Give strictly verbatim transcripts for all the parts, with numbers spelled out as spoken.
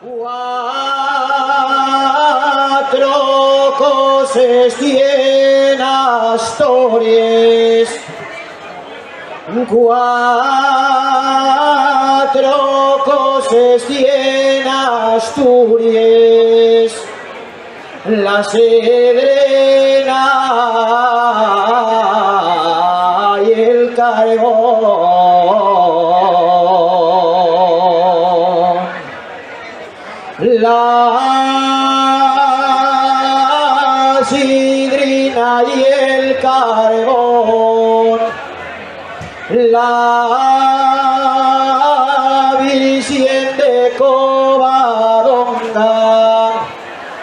Cuatro coses tien Astories, cuatro coses tien Asturies, la sedrena y el carbón. La sidrina y el carbón, la Virgen de Covadonga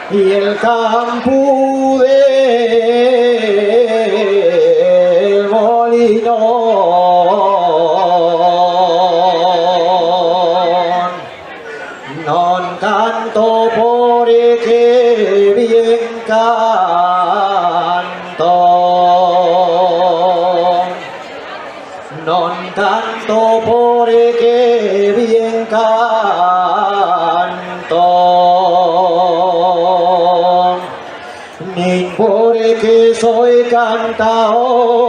y el campu del Molinón. Non canto porque bien canto, non canto porque bien canto, nin porque soi cantador,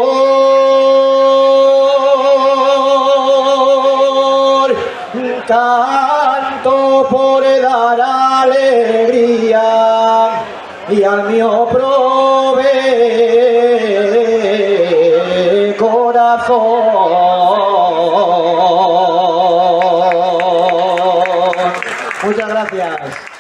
canto por dar alegría y al mio probe corazón. Muchas gracias.